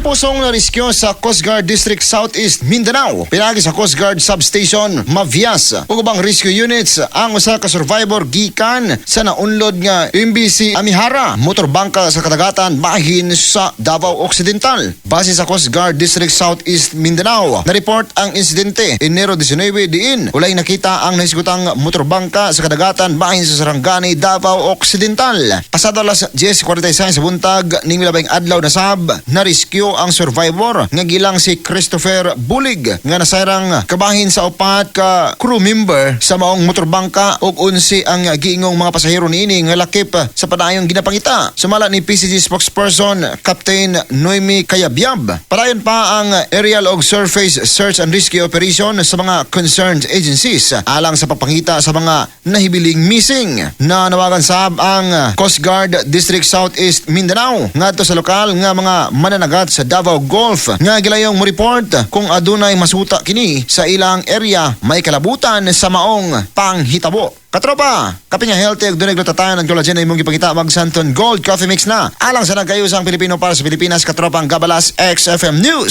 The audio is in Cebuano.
Pusong na-rescue sa Coast Guard District Southeast Mindanao. Pinagi sa Coast Guard Substation Mavias ug ubang rescue units ang usa ka survivor gikan sa naunlod nga MBC Amihara, motor bangka sa kadagatan bahin sa Davao Occidental. Base sa Coast Guard District Southeast Mindanao, na-report ang insidente Enero 19 diin walay nakita ang nahisgutang motor bangka sa kadagatan bahin sa Sarangani, Davao Occidental. Pasado alas 10:46 sa buntag ning milabing adlaw na sab na-rescue ang survivor nga gilang si Christopher Bulig nga nasayrang kabahin sa upat ka crew member sa maong motorbangka ug 11 ang giingong mga pasahero niini nga lakip sa padayong ginapangita. Sumala ni PCG spokesperson Captain Noemi Cayabyab, padayon pa ang aerial og surface search and rescue operation sa mga concerned agencies alang sa pagpangita sa mga nahibiling missing. Nanawagan sab ang Coast Guard District Southeast Mindanao ngadto sa lokal nga mga mananagat sa Davao Gulf nga gilayong mo report kung adunay masuta kini sa ilang area may kalabutan sa maong panghitabo. Katropa, kape nga healthy ug dunay glutathione and collagen na imong gipangita, mag Santon Gold Coffee Mix na. Alang sa nagkayusang Pilipino para sa Pilipinas, Katropang Gabalas, XFM News.